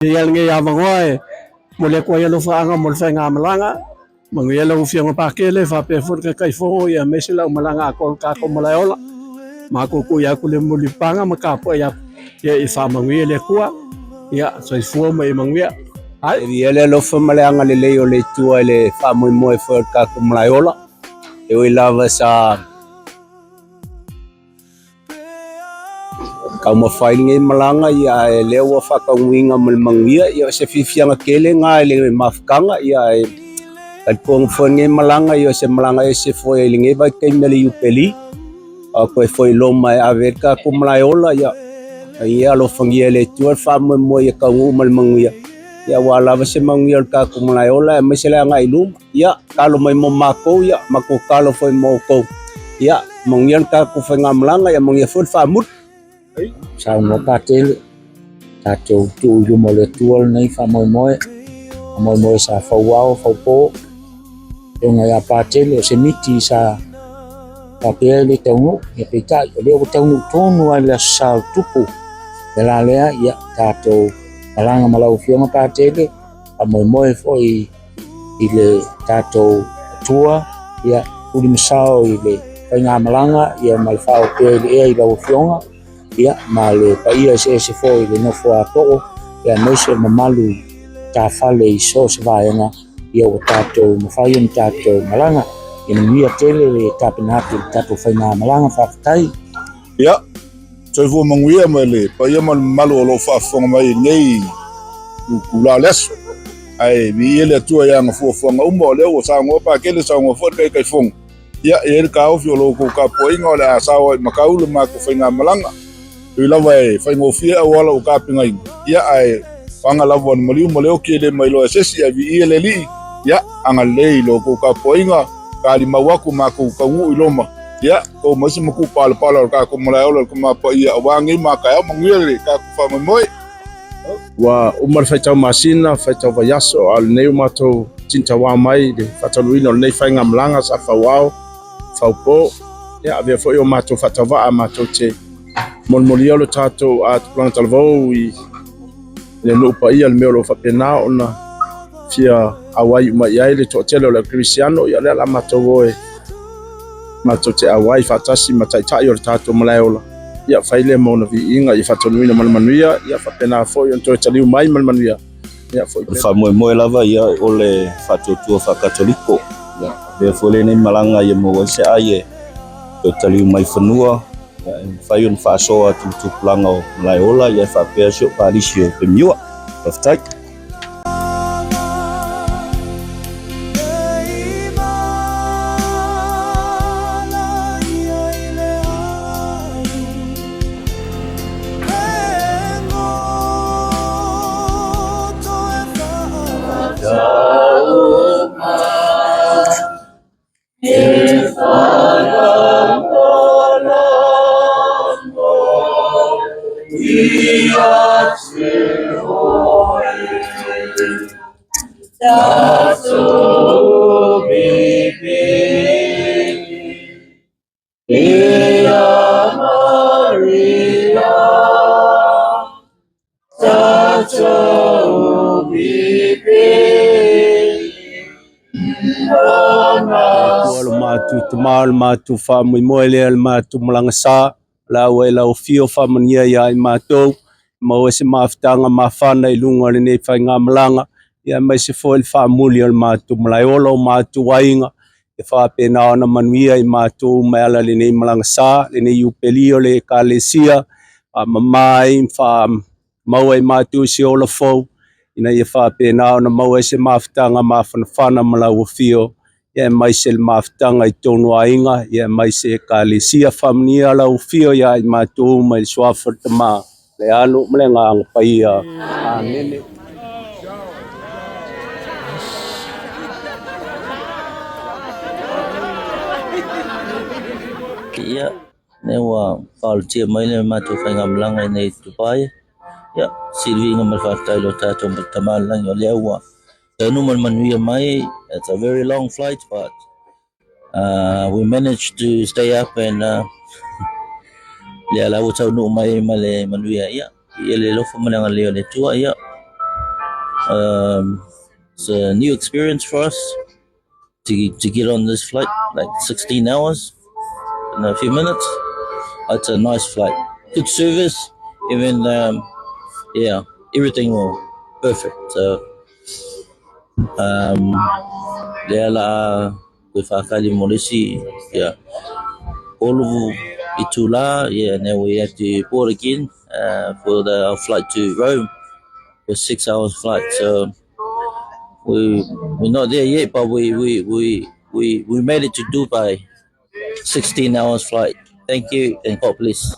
Ia lenei avanoa e momoli atu ai alofaaga mo le faigamalaga. Manuia lau Afioga Pakele faapea foi le Taitaifono aemaise le aumalaga atoa o le tatou Malaeola. Matou tui atu le mulipapaga ma tapuai atu ia faamanuia le Atua. Ia soifua ma ia manuia. Ai. E viia le alofa ma le agalelei o le Atua i le faamoemoe foi o le tatou Malaeola. E ui lava sa Taumafai lenei malaga ia ae lea ua faataunuuina ma le manuia. Ia o se fiafiaga tele lena i le mafutaga ia ae talitonu foi lenei malaga ia o se malaga ese foi i lenei vaitaimi o le Iupeli. A toe foi i Roma e ave ai le tatou malaeola ia, ia alofagia e le Atua le faamoemoe ia taunuu ma le manuia ia aua lava se manuia o le tatou malaeola aemaise le agai i luma. Ia, talo mai mo matou, ia, matou talo foi mo outou. Ia, manuia le tatou faigamalaga, ia manuia foi le faamuli. Saunoa Patele, tatou tuu i luma o le Atua lenei faamoemoe, faamoemoe sa fauao faupo. Afioga ia Patele o se miti sa faapea e le taunuu, ia peitai o lea ua taunuu tonu lava i le Aso Sa o le Tupu. O le la lea, ia tatou malaga ma lau Afioga Patele, faamoemoe foi i le tatou Atua, ia tulimasao i le faigamalaga ia ma le faaopea i le ea i lau Afioga, ia ma le paia eseese foi i le nofo a too, ia aemaise o le mamalu i tafale i so o se vaega, ia ua tatou mafai ona tatou malaga. Ia manuia tele le tapena atu i le tatou faigamalaga. Faafetai. Ia, soifua manuia mai le paia ma le mamalu o lo o faafofoga mai i lenei itula o le aso. Ae viia le Atua i ana fuafuaga uma, o lea ua saunoa Pakele, saunoa foi le Taitaifono. Ia, e i ai le taofi o lo outou tapuaiga o le a sao ai i Makau le matou faigamalaga. E ui lava e faigofie auala ua tapenaina, ia ae o aga lava o le maliu ma le oti e le mailoa e se isi, ae viia le Alii, ia agalelei i lo outou tapuaiga, talimau atu matou taunuu i Roma. Ia, tou mai se maku palapala o le tatou malaeola o le Tama Paia aua nei ma taeao, manuia le tatou faamoemoe. Ua uma le faitau masina, faitau vaiaso, a o lenei ua matou tinitauā mai i le faataunuuina o lenei faigamalaga sa fauao, faupo. Ia, avea foi o matou faatauvaa matou te molimoli lo tatou tupulaga talavou i le nuu paia le mea o lo o faapena ona fia auai uma i ai le toatele o le Kerisiano. Ia, o lea la matou o e matou te auai faatasi ma taitai o le tatou malaeola. Ia, fai lea ma ona viiga ia faataunuuina ma le manuia, ia faapena foi ona toe taliu mai ma le manuia. Ia, foi O le faamoemoe lava ia o le faatuatua faakatoliko. Ia, avea foi lenei malaga ia maua ai se ai e toe taliu mai fanua, ia, e mafai ona faasoa atu i tupulaga o Malaeola, ia e faapea si o Palisi o Pemiua. Faafetai. Atua lo matou Tama, o le matou faamoemoe lea, o le matou malaga sa, o la ua e lau afio faamanuia ia i matou, maua se mafutaga mafana i luga o lenei faigamalaga, ia aemaise foi le faamuli o le matou malaeola o matou aiga, e faapena ona manuia i matou uma e ala i lenei malaga sa, lenei Iupeli o le Ekalesia, faamama ai ma faamaua i matou se ola fou, ina ia faapena ona maua ai se mafutaga mafanafana ma lau afio, ia aemaise le mafutaga i totonu o aiga, ia aemaise Ekalesia. Faamanuia lau afio ia i matou uma i le suafa o le Tama, le Alo ma le Agaga Paia. Amene. Ia, lea ua faaolatia mai le matou faigamalaga i inei i Dubai. Ia, sili viiga ma le faafetai i lo tatou Tama i le lagi o lea ua taunuu ma le manuia mai. It's a very long flight but we managed to stay up and lea la ua taunuu mai ma le manuia. Ia, ia le alofa ma le agalelei o le Atua. Ia, Um, it's a new experience for us to, to get on this flight, like 16 hours in a few minutes. It's a nice flight. Good service, even, um, yeah, everything will perfect. So, um, lea la koe whakali morisi, yeah. All of itula, yeah, now we have to board again uh, for the our flight to Rome for 6 hours flight. So we're not there yet, but we made it to Dubai. 16 hours flight. Thank you and God bless.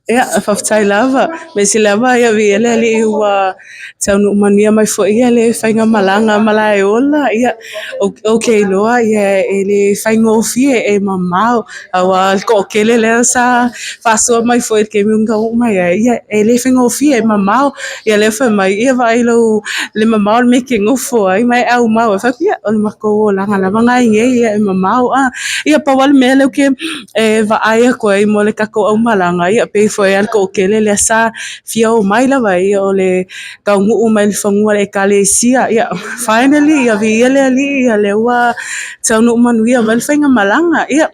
Ia, faafetai lava. Mea lava ia viia le Alii ua taunuu manuia mai foi ia le faigamalaga malaeola. Ia, ou te iloa ia e le faigofie e mamao aua le toatele lea sa faasoa mai foi i le taimi na taunuu mai ai. Ia, e le faigofie e mamao. Ia lea fai mai, ia vaai lau le mamao le mea e te nofo ai ma e aumau ai. Fai atu, ia, o le matou olaga lava lena i nei, ia e mamao. Ah, ia pau lava le mea lea ou te e vaai atu ai mo le tatou aumalaga, ia pei foi lava le toatele lea sa fia o mai lava ia o le taunuu mai le fanua o le ekalesia. Ia, finally, ia viia le Alii, ia lea ua taunuu manuia mai le faigamalaga. Ia,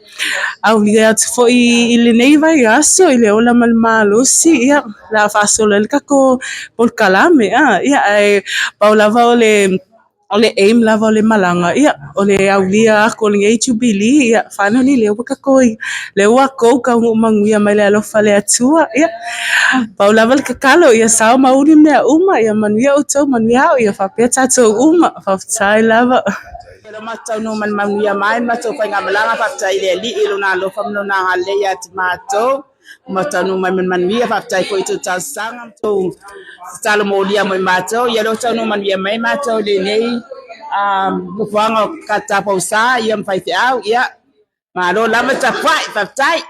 aulia atu foi i lenei vaiaso i le ola ma le malosi, ia, o le a faasolo ai le tatou polokalame. Ah, ia, ae pau lava o le aim lava o le malaga, ia, o le aulia atu o lenei Jubilee, ia, finally, lea ua tatou, lea ua tou taunuu manuia mai le alofa o le Atua. Ia, pau lava le tatalo, ia sao ma uli mea uma, ia manuia outou, manuia au, ia faapea tatou uma. Faafetai lava. Le matou ma le manuia mai matou faigamalaga faafetai i le Alii i lona alofa ma lona agalelei ia te matou ma taunuu mai ma le manuia faafetai foi i tou talosaga ma tou tatalo molia mo i matou ia lea ua taunuu manuia mai matou i lenei nofoaga o Katapausa ia ma faifeau ia malo lava tapuai faafetai.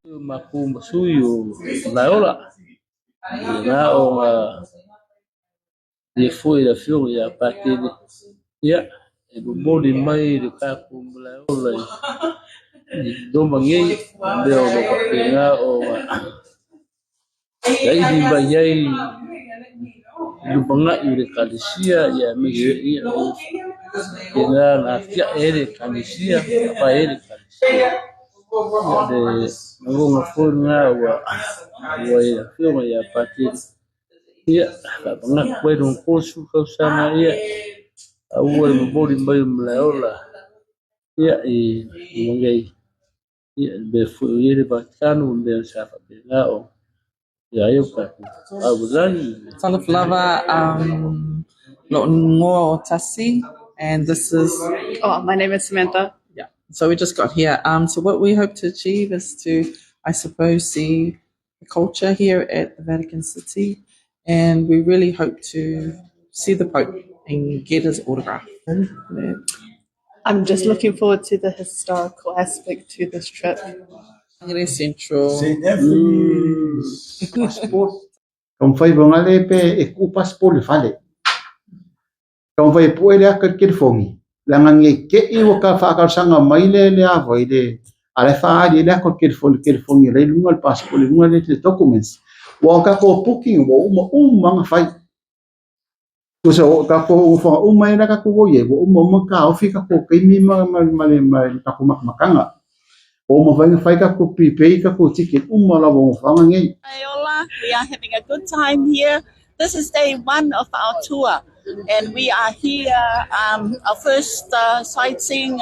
Makou ma sui o Malaeola na o le foi le afioga ia Patele ia e momoli mai le tatou Malaeola i Roma nei mea o lo o faapena ona saili mai ai lumanai o le ekalesia ia aemaise ia o faapena ona atiae ai le ekalesia faavae ai le ekalesia. Ia le lagona foi lena ua ua i le afioga ia Patele ia faamanatu ai lona 30 tausaga ia aua le momoli mai o Malaeola ia i Roma nei ia le mea foi o i ai le Vatikano ma mea sa faapena ona ia ai o tatou aualagi. Talofa lava lo'u igoa o Tasi and this is Oh, my name is Samantha. Yeah. So we just got here. So what we hope to achieve is to, I suppose, see the culture here at the Vatican City, and we really hope to see the Pope and get his autograph. Yeah. I'm just looking forward to the historical aspect to this trip. Whangarei Central. St. Anthony's. Passport. Taumafai vagale pe e ku'u passport i le fale. Taumafai e pu'e le aka i le telefoni, leaga nei te'i ua ta faatalosaga mai le le ava i le a la e faaali ai le aka o le telefoni, telefoni e la i luga le passport i luga le documents. Ua o tatou booking ua uma uma ona fai. Tusa o tatou ofoga uma e la tatou ua i ai, ua uma uma taofi tatou taimi ma ma ma le ma le tatou matamataga. Ua uma foi ona fai tatou prepay tatou ticket uma lava o ofoga nei. Hola, we are having a good time here. This is day one of our tour, and we are here. Our first sightseeing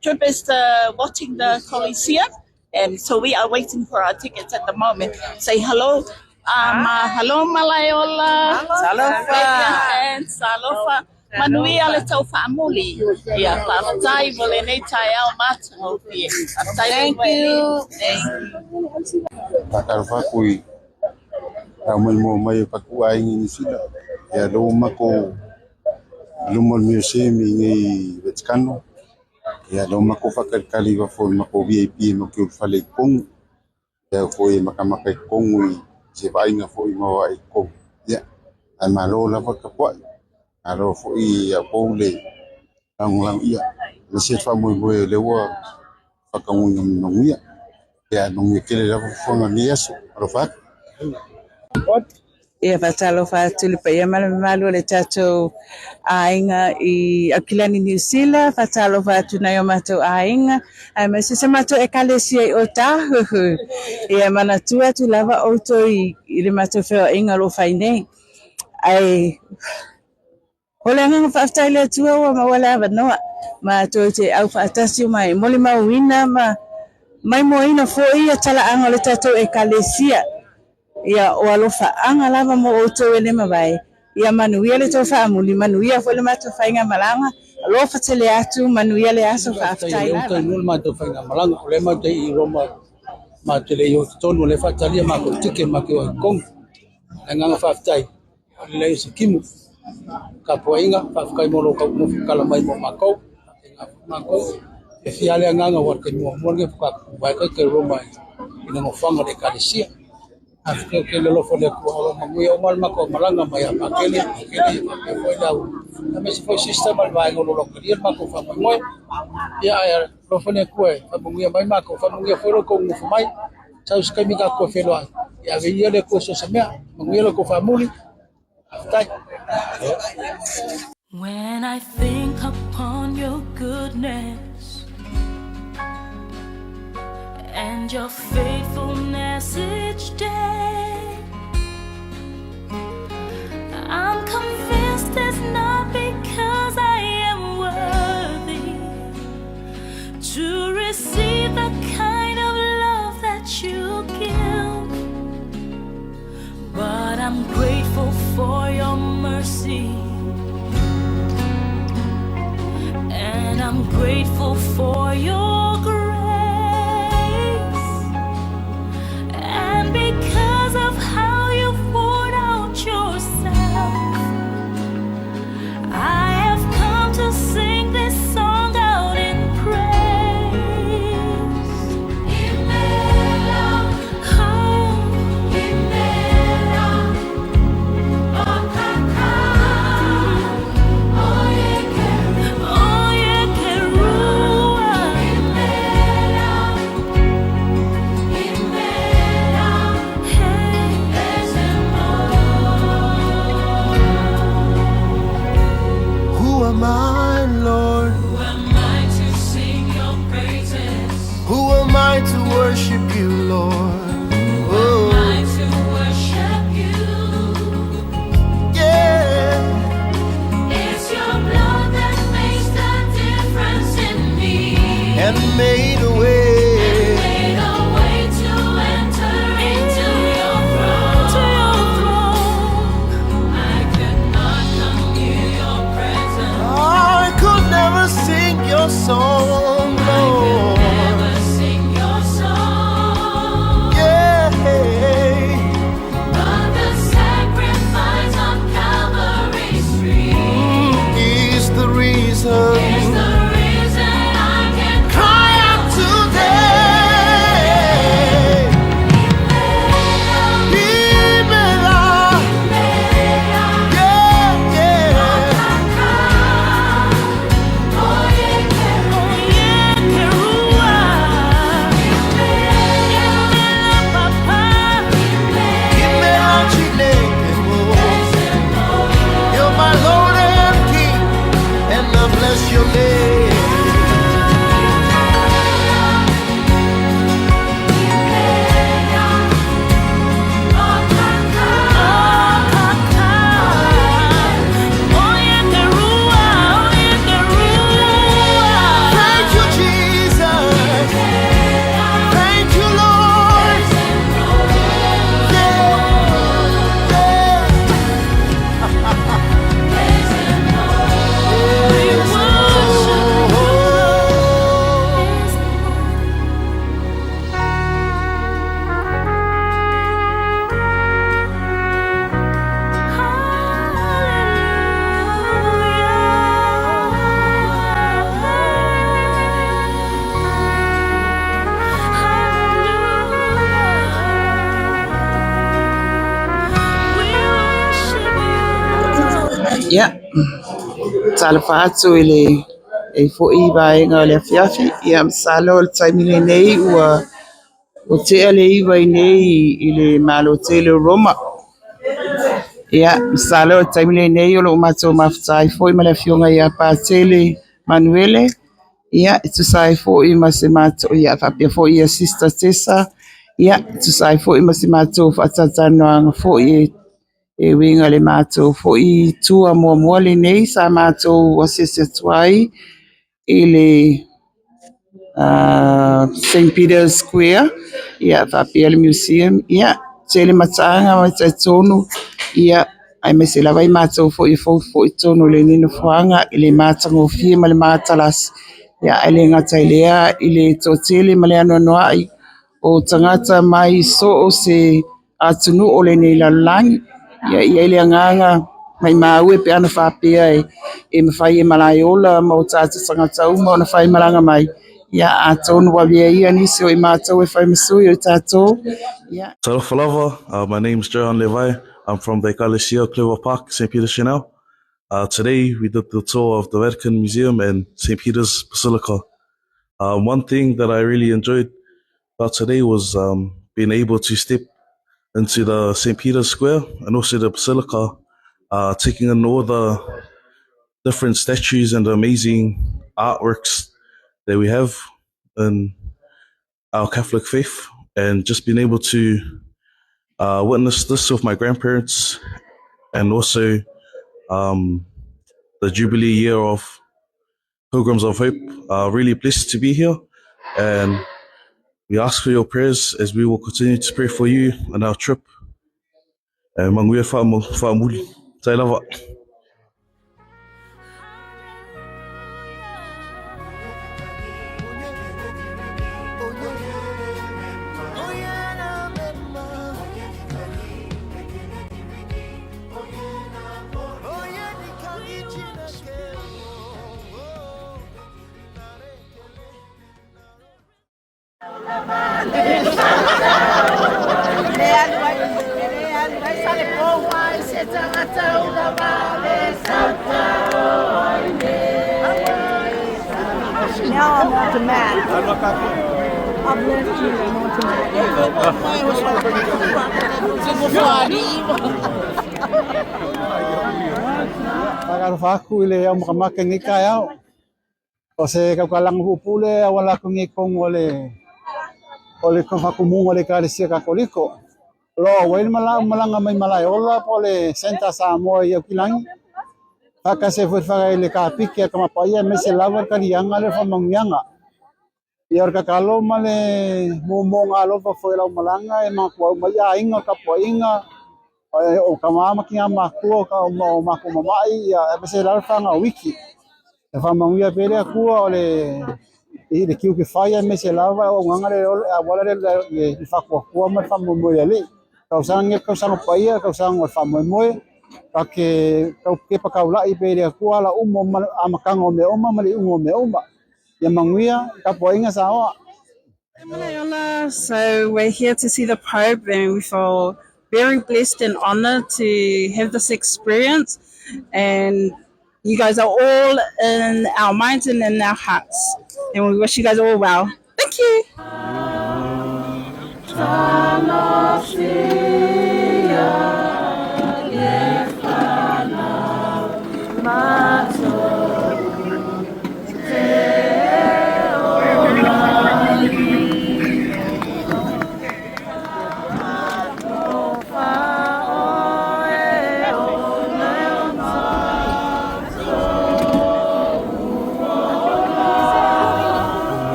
trip is watching the Coliseum, and so we are waiting for our tickets at the moment. Say hello. Hello, Malaeola. Talofa. Wave your hands. Talofa. Manuia le tau whaamuli. Ia, faafetai mo lenei taeao matagofie. Faafetai. Thank you. Thank you. Faatalofa atu i taumaimoa mai o tatou aiga i Niu Sila ia lea ua matou i luma o le museum i inei Vatikano ia lea ua matou faatalitali i fafo i le matou VIP matou te ulufale i totonu ia foi e matamata i totonu i se vaaiga foi ma vaai i totonu ia ae malo lava le tapuai malo foi ia outou le lagolago ia aemaise le faamoemoe o lea ua faataunuuina ma le manuia ia manuia tele lava fuafuaga o lenei aso. Alofa atu. Ia faatalofa atu i le paia ma le mamalu o le tatou aiga i Aukilani Niu Sila, faatalofa atu i nai o matou aiga, aemaise se matou ekalesia i Otahuhu. Ia manatua atu lava outou i le matou feoaiga o lo o fai nei. Ae o le agaga faafetai i le Atua ua maua le avanoa matou te aufaatasi uma e molimauina ma maimoaina foi ia talaaga o le tatou ekalesia. Ia o alofaaga lava mo outou e le mavae. Ia manuia le tou faamuli, manuia foi le matou faigamalaga. Alofa tele atu, manuia le aso, faafetai lava. Faafetai o lea ua taunuu le matou faigamalaga, o lea matou te i Roma, matou te le i oo i totonu, o lea e faatalia matou ticket matou te o ai i totonu. O le agaga faafetai, o le leai o se timu. Tapuaiga, faafetai mo lou nofo tatalo mai mo matou, faapena foi matou. E fiafia lava le agaga aua o le taimi muamua lenei faatoa tuvae tatou i Roma i le nofoaga o le Ekalesia. Faafetai tele i le alofa o le Atua o lo o manuia uma le matou malaga mai ia Pakele, Pakele faapea foi Lau, aemaise foi sister ma le vaega o lo o talia le matou faamoemoe. Ia ae alofa le Atua e faamanuia mai matou, faamanuia foi lo outou nonofo mai. Sau se taimi tatou toe feiloai, ia ave ia le Atua so o se mea. Manuia lo outou faamuli. Faafetai. When I think upon your goodness and your faithfulness each day, I'm convinced it's not because I am worthy to receive the kind of love that you give. But I'm grateful for your mercy. And I'm grateful for your grace. And because of how you've poured out yourself, I have come to sing this song out in praise. Who am I, Lord? Who am I to sing your praises? Who am I to worship you, Lord? Who am I to worship you? Yeah. It's your blood that makes the difference in me. And made a way. And made a way to enter into your throne. I could not come near your presence. I could never sing your song, I Lord. could never sing your song. Yeah. But the sacrifice on Calvary's tree Is the reason. is the reason I can Cry out today. Imela. Yeah, yeah. Imela Chineke mo. You're my Lord and King, and I bless your name. Thank you, Jesus. Thank you, Lord. Yeah, yeah. Ia, talofa atu i le e foi vaega o le afiafi. Ia masalo o le taimi lenei ua ua tea le 9 i nei i le Malo tele o Roma. Ia, masalo o le taimi lenei o lo o matou mafuta ai foi ma le Afioga ia Patele Manuele, ia, e tusa ai foi ma se matou, ia faapea foi ia Sister Tessa, ia, e tusa ai foi ma se matou faatalatalanoaga foi e uiga i le matou foi tour muamua lenei sa matou asiasi atu ai i le St Peter's Square ia faapea le Museum. Ia, tele mataaga ma e talitonu ia aemaise lava i matou foi e fou foi i totonu o lenei nofoaga i le matagofie ma le matalasi. Ia ae le gata i lea i le toatele ma le anoanoai o tagata mai so o se atunuu o lenei lalolagi. Ia e i ai le agaga maimau e pe ana faapea e mafai e Malaeola ma o tatou tagata uma ona faimalaga mai, ia atonu ua avea ia nisi o i matou e fai ma sui o i tatou. Ia. Talofa lava, my name is Johan Levi. I'm from the Ekalesia Clover Park, St. Peter's Chanel. Today we did the tour of the Vatican Museum and St. Peter's Basilica. One thing that I really enjoyed about today was being able to step into the St. Peter's Square and also the Basilica, taking in all the different statues and the amazing artworks that we have in our Catholic faith, and just being able to witness this with my grandparents, and also the Jubilee year of Pilgrims of Hope. Really blessed to be here, and we ask for your prayers as we will continue to pray for you on our trip. E manuia whaamuli. Tai lava. Now I'm on to Matt. I've left you. I'm on to Matt. Faatalofa atu i le aumakamake i lenei taeao. O se tautalaga puupuu lea e auala atu nei i totonu o le o le faatumuga o le Ekalesia Katoliko. O lo o auai le malaga mai Malaeola po o le Centre Samoa i Aukilani, faatasi ai foi i le Kapiti a Tama Paia aemaise lava le taliaga lea o le faamanuiaga. Ia o le tatalo ma le momoga alofa foi o lau malaga e manatua uma ai aiga o tapuaiga, o tama ma tina matutua o matou mamai, ia aemaise lava le fanau iti. Ia faamanuia pea le Atua o le i le tiute fai aemaise lava le auaunaga lea e auala lea i le faatuatua ma le faamoemoe i le Alii. Tausaga nei o le tausaga paia, o le tausaga o le faamoemoe, ta te tau tepa taulai pea i le Atua ala uma o le amataga o mea uma ma le iuga o mea uma. Ia manuia le tapuaiga Samoa. Malaeola, so we're here to see the Pope and we feel very blessed and honored to have this experience and you guys are all in our minds and in our hearts and we wish you guys all well. Thank you.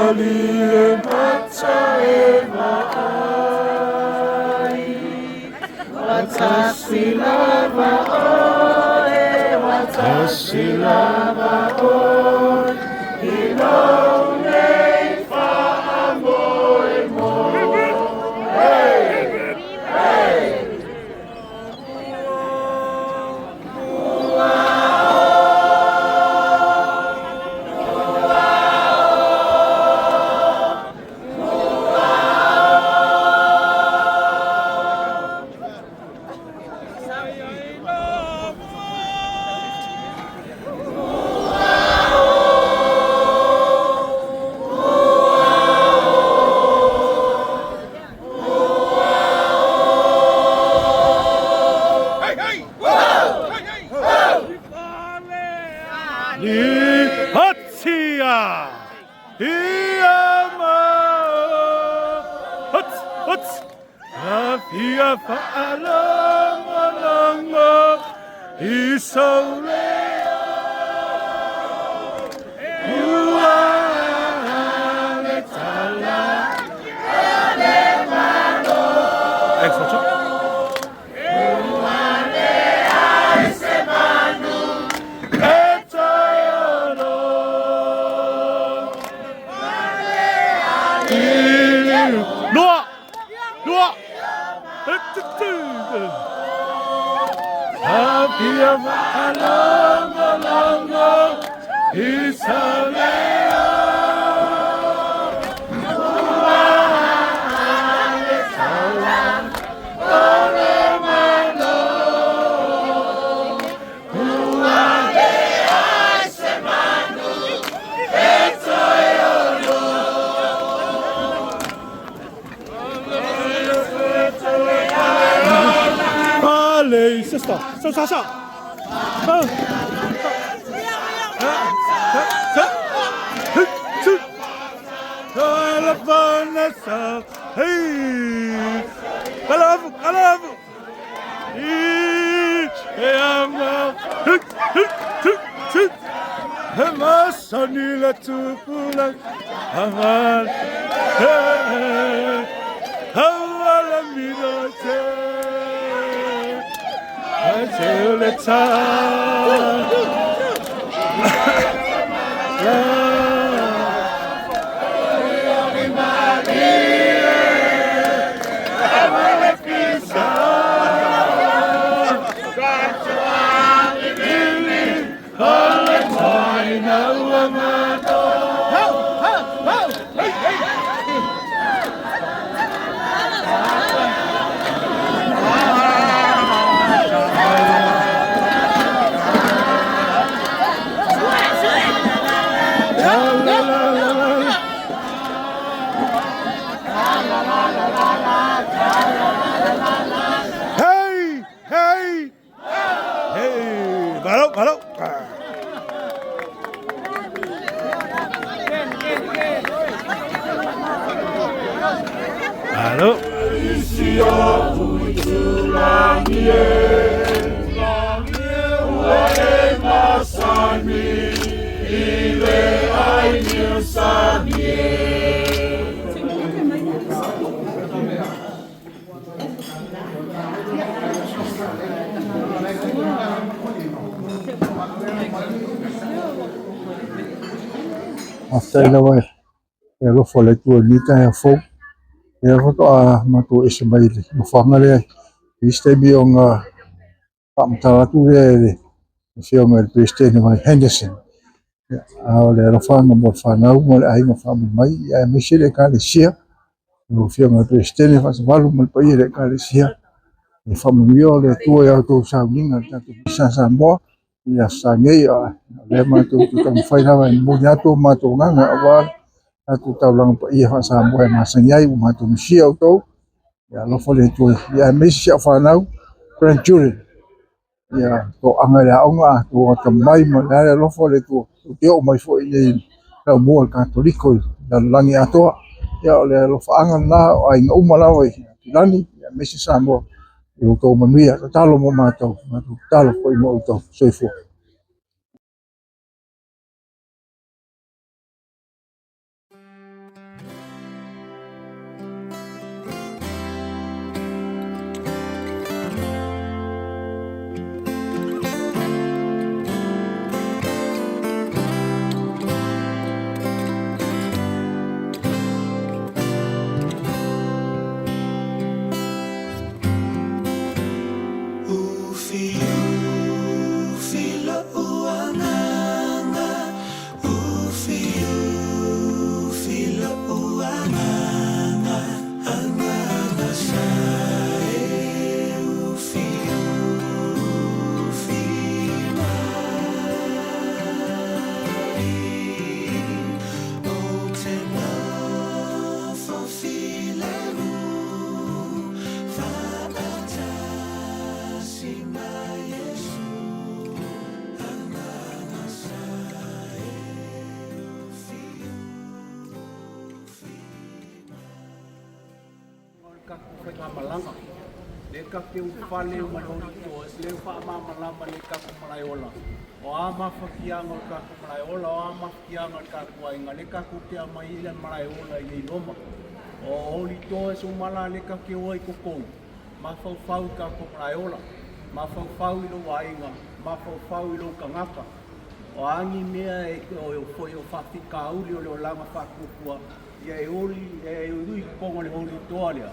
Alii e mata e vaai. Watasi lava oe, watasi lava oe, i lou nei faamoemoe. Hey! Hey! Hatia! Ia ma! Hut! Hut! Afia fa'alagalaga i sau leo ua le tala a le Malo. Thanks, watch out. Ua leai se manu e toe olo. Lua! Lua! Afia fa'alagalaga i sau leo ua le tala o le Malo. Ua leai se manu e toe olo. Ale, sister, so sa sa. Hey! Kalavu, kalavu. Hey! Hey! Hey! Malo, malo. Malo. Faafetai lava i le alofa o le Atua i lenei taeao fou. Lea faatoa matou ese mai le nofoaga lea i isi taimi ona faamatala atu lea e le Afioga i le Peresetene mai Henderson. A o le alofaga mo le fanau ma le aiga faamuli mai, aemaise le Ekalesia, lau Afioga i le Peresetene Faasavalu ma le paia i le Ekalesia. Ia faamanuia le Atua i a outou sauniga i le tatou Misa Samoa i le Aso Sa nei, o lea matou te taumafai lava e momoli atu o matou agaga aua le tatou taulaga paia faa-Samoa e masani ai ua matou misia outou. Ia alofa le Atua aemaise si au fanau, grandchildren, ia toaga i le aoga a outou atamamai ma le ale alofa o le Atua, tou te oo mai foi i inei i laumua o le Katoliko i le lalolagi atoa. Ia o le alofaaga lena o aiga uma lava i Aukilani aemaise Samoa i outou manuia. Tatalo mo matou, matou tatalo foi mo outou. Soifua. tatou faigamalaga, lea tatou te ulufale ma le Holy Ghost, lea ua faamalamalama nei tatou malaeola, o a mafatiaga o le tatou malaeola, o a mafatiaga o le tatou aiga, lea tatou te aumai ai le malaeola i nei Roma. O Holy Ghost uma la lea tatou te o ai i totonu, mafaufau i tatou malaeola, mafaufau i lou aiga, mafaufau i lou tagata. O a ni mea e foi o faafitauli o le olaga faatuatua, ia e oli, e ui i totonu o le Holy Door lea,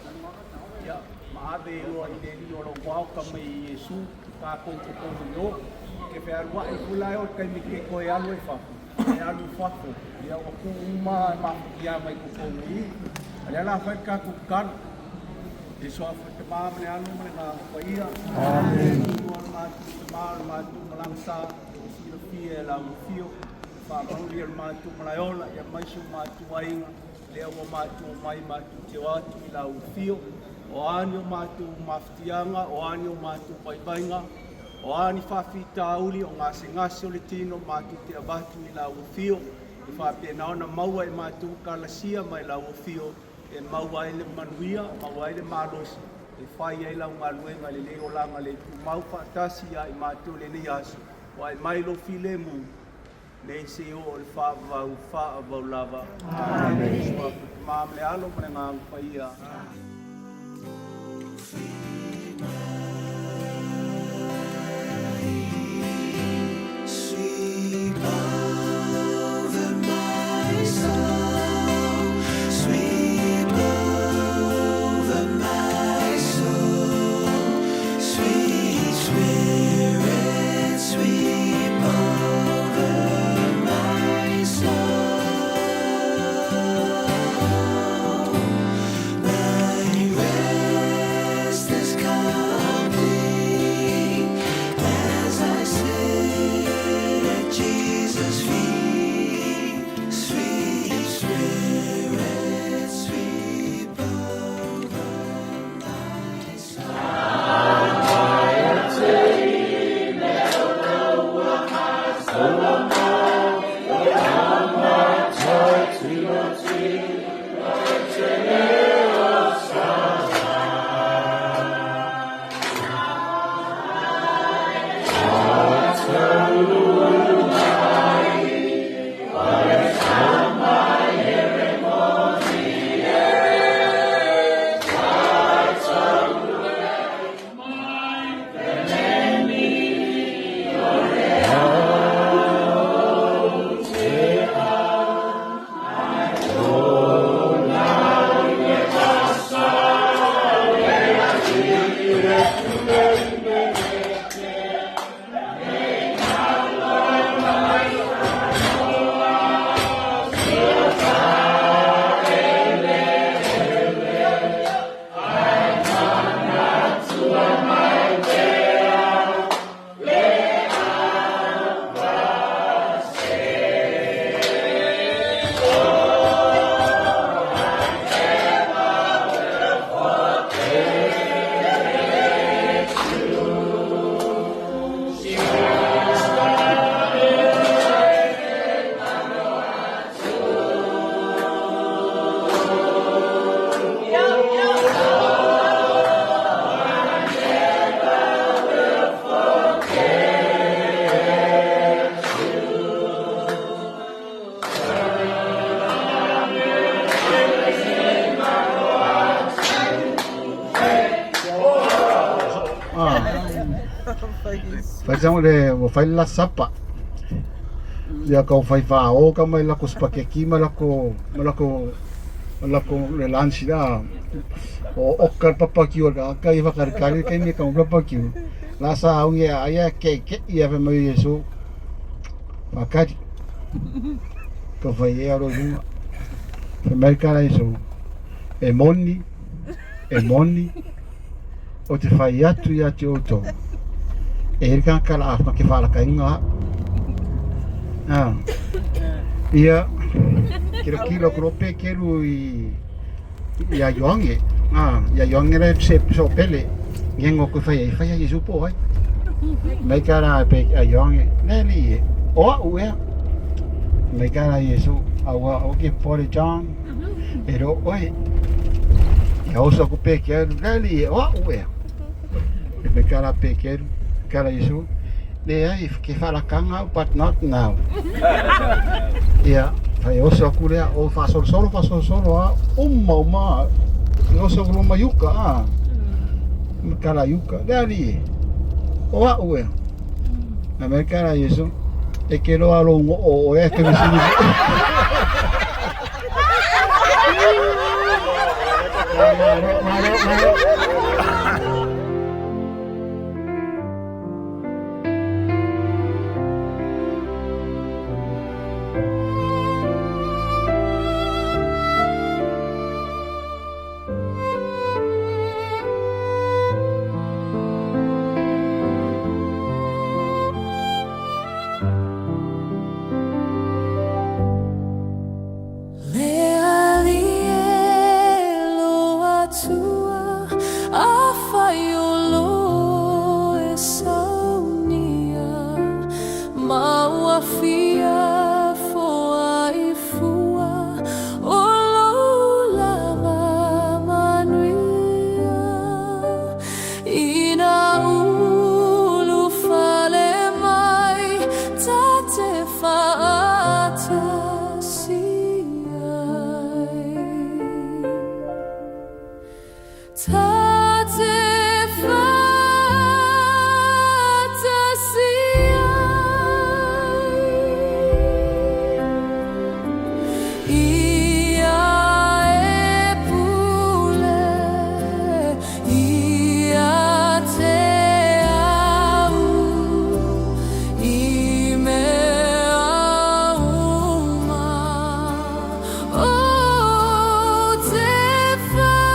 ia, ma ave ai loa i le Alii o lou maota mai e Iesu, tatou i totonu i o. Ke fealuai foi la e o le taimi ke toe alu ai fafo, e alu i fafo, ia ua tuu uma mafatiaga i totonu i i. A lea o le a fai le tatou tatalo. I le Suafa o le Tama ma le Alo ma le Agaga Paia. Amen. Atua le matou Tama o le matou malaga sa, e silafia e lau afio, faamanuia le matou malaeola, ia aemaise o matou aiga, lea ua matou omai matou te o atu i lau afio, o a ni o matou mafatiaga, o a ni o matou vaivaiga, o a ni faafitauli, o gasegase o le tino, matou te avatu i lau afio, e faapena ona maua e matou kalasia mai lau afio, e maua ai le manuia, maua ai le malosi, e fai ai lau galuega i lenei olaga le tumau faatasi ia i matou i lenei aso, ua ae mai lou filemu, nei seia oo i le faavavau, faavavau lava. Amene. Suafa le Tama ma le Alo ma le Agaga Paia. Sweep over my soul, sweep over my soul, sweet spirit, sweep over my soul. My rest is complete as I sit at Jesus' feet. Sweet Spirit, sweep over my soul. Fai sango le ua fai le la sapa. Ia kau fai fao ka mai lako spaghetti ma lako ma lako ma lako le lunch la. O oka barbecue ka ka i whakarikari kai me ka barbecue. La sa au ia aia ke ke ia fe mai Yesu. Whakari. Ka whai e aro runga. Fe mai ka la Yesu. E moni, e moni, o te whai atu ia te outou. E heri ka kala a ke whaalakainga a. Ah. Ia, kilo kilo kuro pe keru i ia Ioange. Ah, ia Ioange le se so pele. Ngengo ku whai e whai a Yesu po ai. Mai ka rā pe a Ioange. Ne li e. O a ua. Mai ka rā Yesu. A ua o ke pore John. E ro oe. Ka oso aku Pekeru, le alii e, o a'u ea? Fai mai ka la Pekeru, ka la Iesu, Leai, ke faalakaga au but not now. Ia, fai oso aku lea, o faasolosolo faasolosolo lava, uma uma lava, e oso aku loa mai uka a, ka la i uka, le alii e, o a'u ea? Fai mai ka la Iesu, E ke loa lou go'o o oe ae te fesili mai. Malo, malo, malo. Le Alii e lo Atua, afai o lo e saunia, ma ua fia foai fua o lou lava manuia. Ina ulufale mai ta te faatasi ai. Ta te faatasi ai. Ia e pule ia te au i mea uma ou te fai.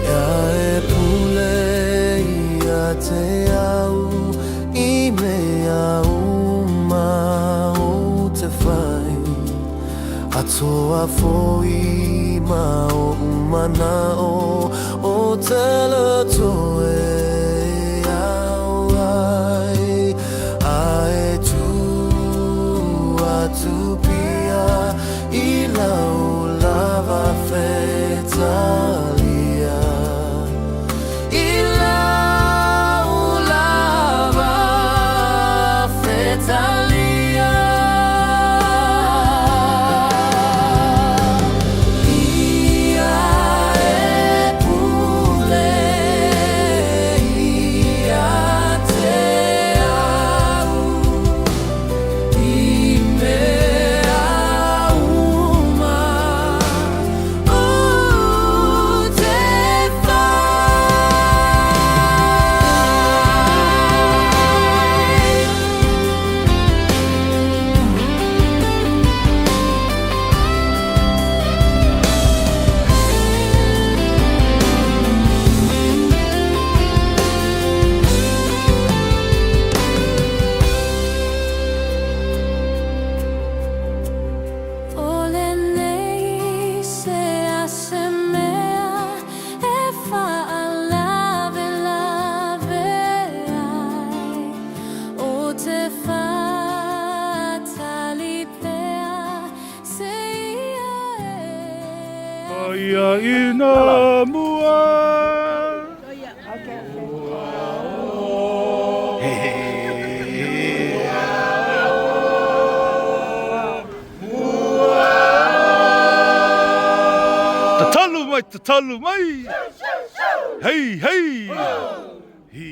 Ia e pule ia te au i mea uma ou te whai. Atoa foi ma oʻu mana'o o te loto e ao ai, a e tu atu pia i lau lava fetalia. I lau lava fetalia. Ia e pule ia te au i mea uma ou te fai. O lenei se a se mea e faalavelave ai, ou te faatali pea seia e Paia ina mua. Tatalu mai, tatalu mai. Hei, hei. Hi.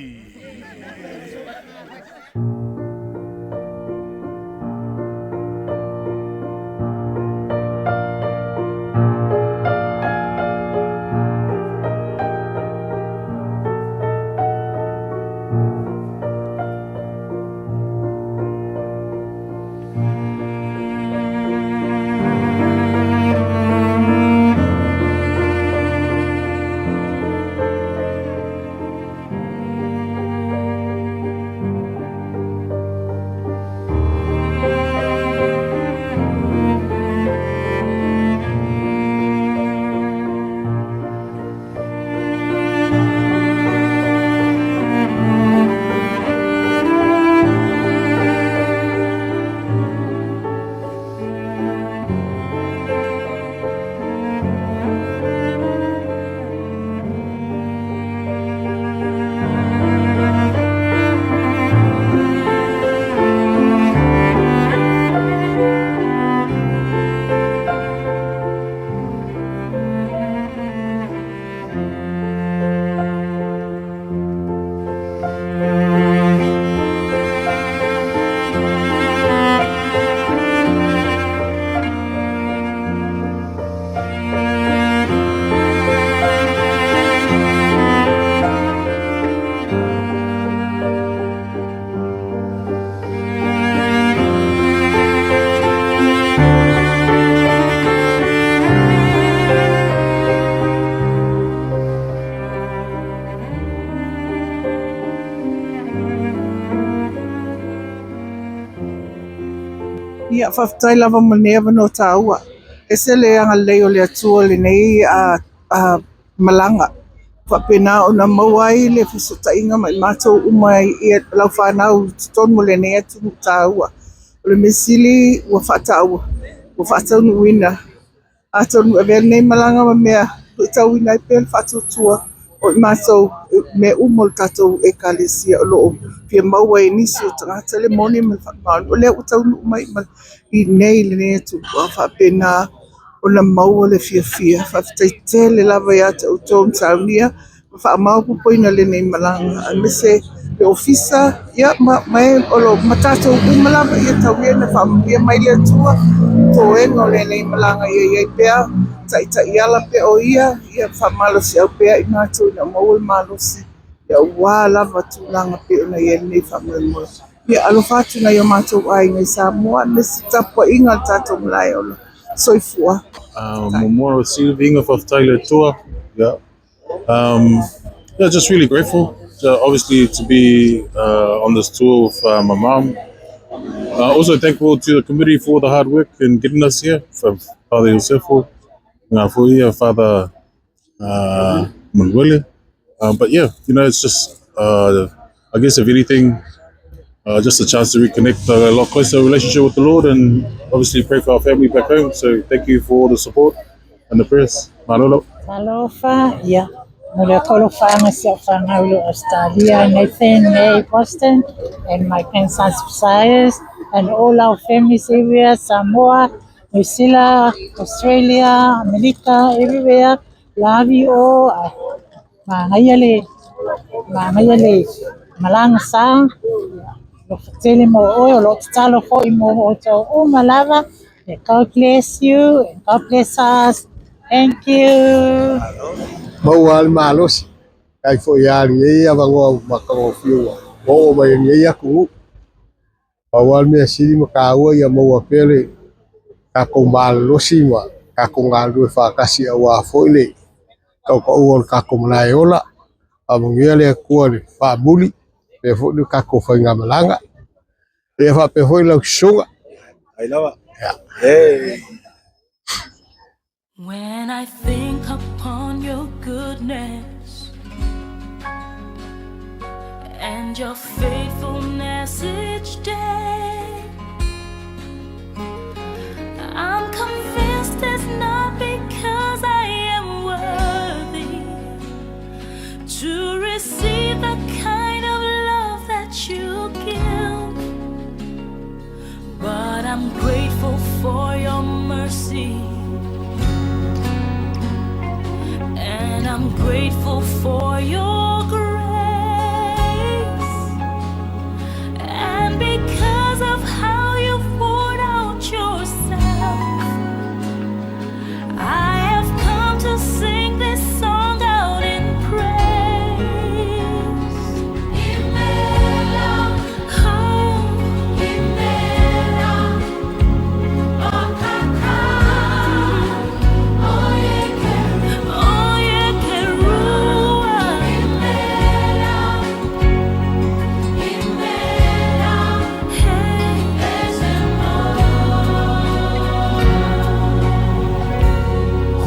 Ia, faafetai lava mo lenei avanoa taua. Ese le agalelei o le Atua i lenei malaga. E faapena ona maua ai le fesootaiga ma i matou uma i lau fanau i totonu o lenei atunuu taua. O le mea sili ua faataua, ua faataunuuina. Atonu e avea lenei malaga ma mea e luitauina ai pea le faatuatua o i matou i mea uma o le tatou Ekalesia o lo o fia maua e nisi o tagata le moni ma le faamaoni. O lea ua taunuu mai i inei i lenei atunuu a o faapena ona maua le fiafia. Faafetai tele lava ia te outou na saunia ma faamaopoopoina lenei malaga aemaise le Ofisa ma e o lo o ma tatou uma lava. Ia tau ia ina faamanuia mai le Atua i toega o lenei malaga ia i ai pea taitaiala pea o Ia, ia faamalosiau pea i matou ina ia maua le malosi aua lava tulaga e pei ona i ai lenei faamoemoe. Ia alofa atu i nai o matou aiga i Samoa aemaise tapuaiga a le tatou Malaeola. Soifua. Muamua sili faafetai i le Atua. Yeah. Yeah, just really grateful to, obviously, to be on this tour with my mom. Also thankful to the committee for the hard work in getting us here, from Father Yosefo, Ngafuia, Father Manuele. But yeah, it's just, I guess if anything, just a chance to reconnect a lot closer relationship with the Lord and obviously pray for our family back home. So thank you for all the support and the prayers. Malolo. Talofa, ia, momoli atu alofaaga i si au fanau i Australia, Nathan, May, Boston, and my grandsons Cyrus, and all our families everywhere, Samoa, New Zealand, Australia, America, everywhere. Love you all. Manaia le manaia le malaga sa, alofa tele mo oe, o lo o tatalo foi mo outou uma lava. God bless you and God bless us. Thank you. Maua le malosi, kai foi a lenei avanoa matagofie ua oo mai lenei atunuu. Pau lava le mea sili ma taua ia maua pea le tatou malolosi ma tatou galulue faatasi aua foi le tautaua o le tatou malae ola. Faamanuia le Atua i le faamuli faapea foi le tatou faigamalaga. Ia faapea foi lau susuga. When I think upon your goodness and your faithfulness each day, I'm convinced it's not because I am worthy to receive the kind of love that you give, but I'm grateful for your mercy. And I'm grateful for your grace. And because of how you've poured out yourself, I have come to sing this song out in praise. Imela, oh, Imela,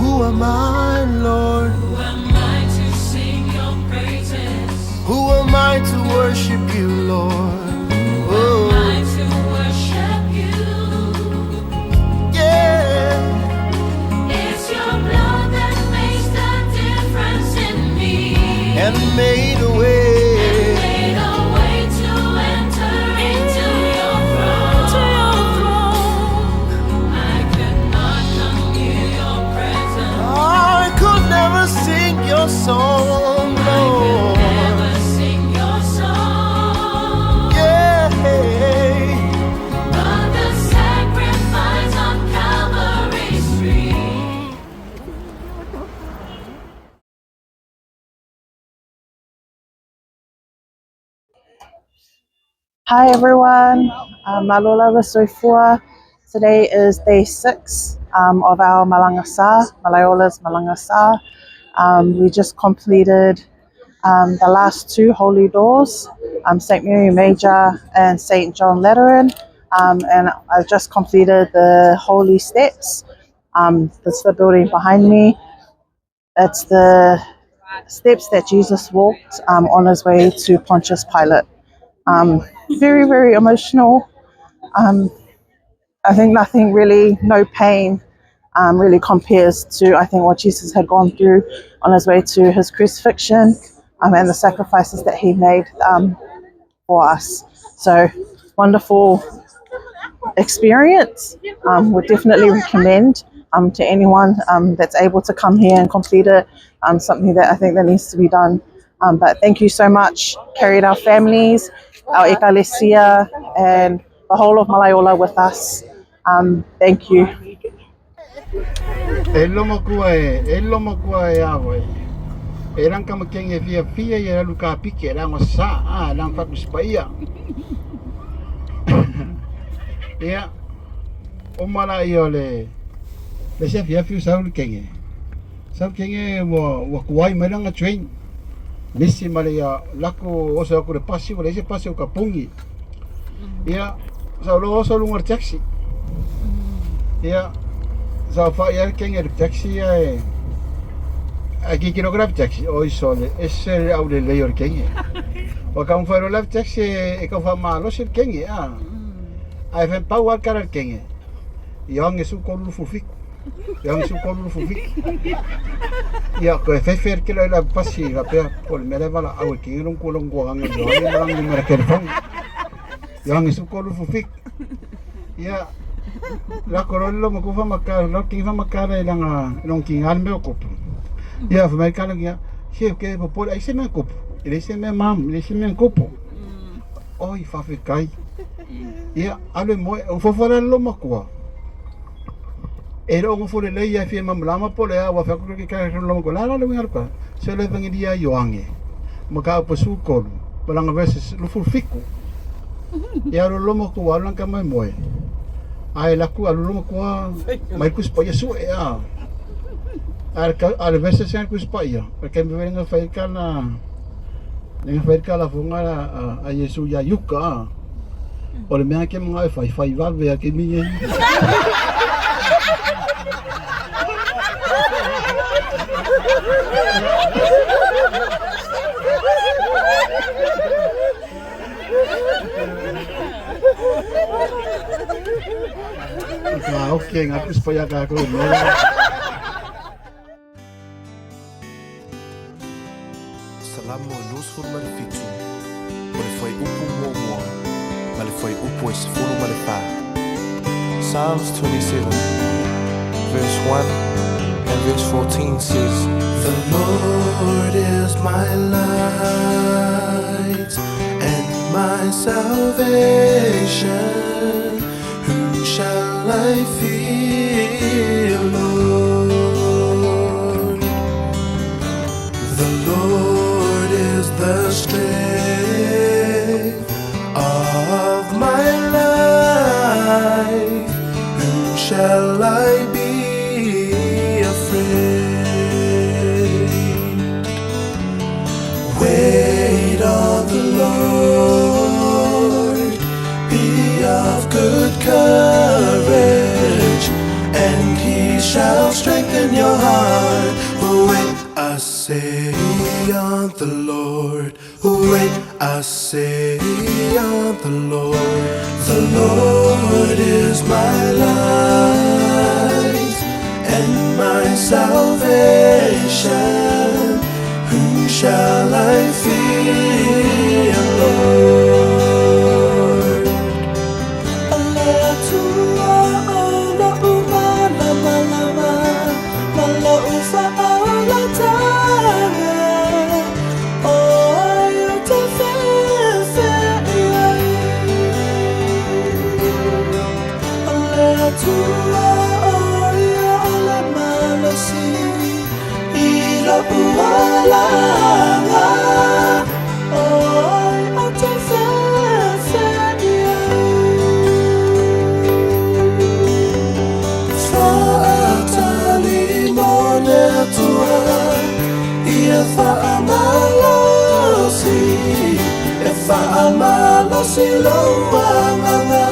Who am I, Lord? Who am I to sing your praises? Who am I to worship you, Lord? Who am I to worship you? Yeah. It's your blood that makes the difference in me. And made a way. And made a way to enter into your throne. To your throne. I could not come near your presence. I could never sing your song, Lord. Never sing your song. Yeah. But the sacrifice on Calvary's tree. Hi everyone, Malo lava soifua. Today is day 6 of our Malaga Sa, Malaeola's Malaga Sa. We just completed the last 2 holy doors, St. Mary Major and St. John Lateran. And I've just completed the Holy Steps. That's the building behind me. It's the steps that Jesus walked on his way to Pontius Pilate. Very, very emotional. I think nothing really, no pain really compares to, I think, what Jesus had gone through on his way to his crucifixion and the sacrifices that he made for us. So, wonderful experience. Would definitely recommend to anyone that's able to come here and complete it. Something that I think that needs to be done. But thank you so much. Carried our families, our ekalesia, and the whole of Malaeola with us. Thank you. E loma kua e, e loma kua e awa e. E lang kama kenge fia fia ia lalu ka pike lang sa a lang fa kuspaia. Ia o mala ia le le se fia fia sa kenge. Sa kenge wa wa kuai mai langa train. Nisi male ia lako osa ko le pasi wala se pasi o ka pungi. Ia sa lo osa lunga taxi. Ia sa fa ia kenge le taxi ia e a ki kilo grab taxi oi sole ese au le lei o le kenge. O ka un fairo lab taxi e ka fa malo se kenge a. Ai fe pau al cara kenge. Ia nge su kolu fufiku. Ia nge su kolu fufiku. Ia ko fe fe ke la pasi la pe pol mele vala au kenge long ko long ko nge yo nge lang mara ke fong. Ia nge su kolu fufiku. Ia la korolo mo ko fa maka lo ki fa maka le langa long ki ngal me ko. Ia fa mai kala ia se ke po pol ai se me ko. Ele se me mam, ele se me ko. Oi fa fe kai. Ia ale mo o fo fa lo makua. E ro ngo fo le ia fi mam lama po le wa fa ko ke ka lo ko la la lo ngal ko. Se le evangelia Ioange. Ma ka po su kolu. Balanga verses lo fu fiku. Ia lo lo makua lo ka mai moe. Ai la ku alu lo makua mai kus pa yesu e a. Al al verses se kus pa ia. Porque me venga fa kana Nenga fa ka la fonga a Yesu ia yuka. O le mea ke mga e fai fai vave a ke minge. Ka okay ngā kus pa ia ka ko me. Salamo 27, o le fuaiupu muamua ma le fuaiupu e 14. Psalms 27, verse 1 and verse 14 says, The Lord is my light and my salvation. Whom shall I fear, Lord? The Lord is the strength of my life. Whom shall I be afraid? Wait on the Lord, be of good courage, and he shall strengthen your heart. Wait, I say on the Lord. Wait, I say on the Lord. The Lord is my light and my salvation. Whom shall I fear, Lord? Whaamalosi loa manga.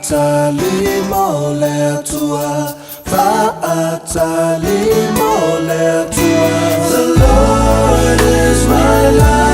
Fa'atali mo le Atua, fa'atali mo le Atua. The Lord is my light.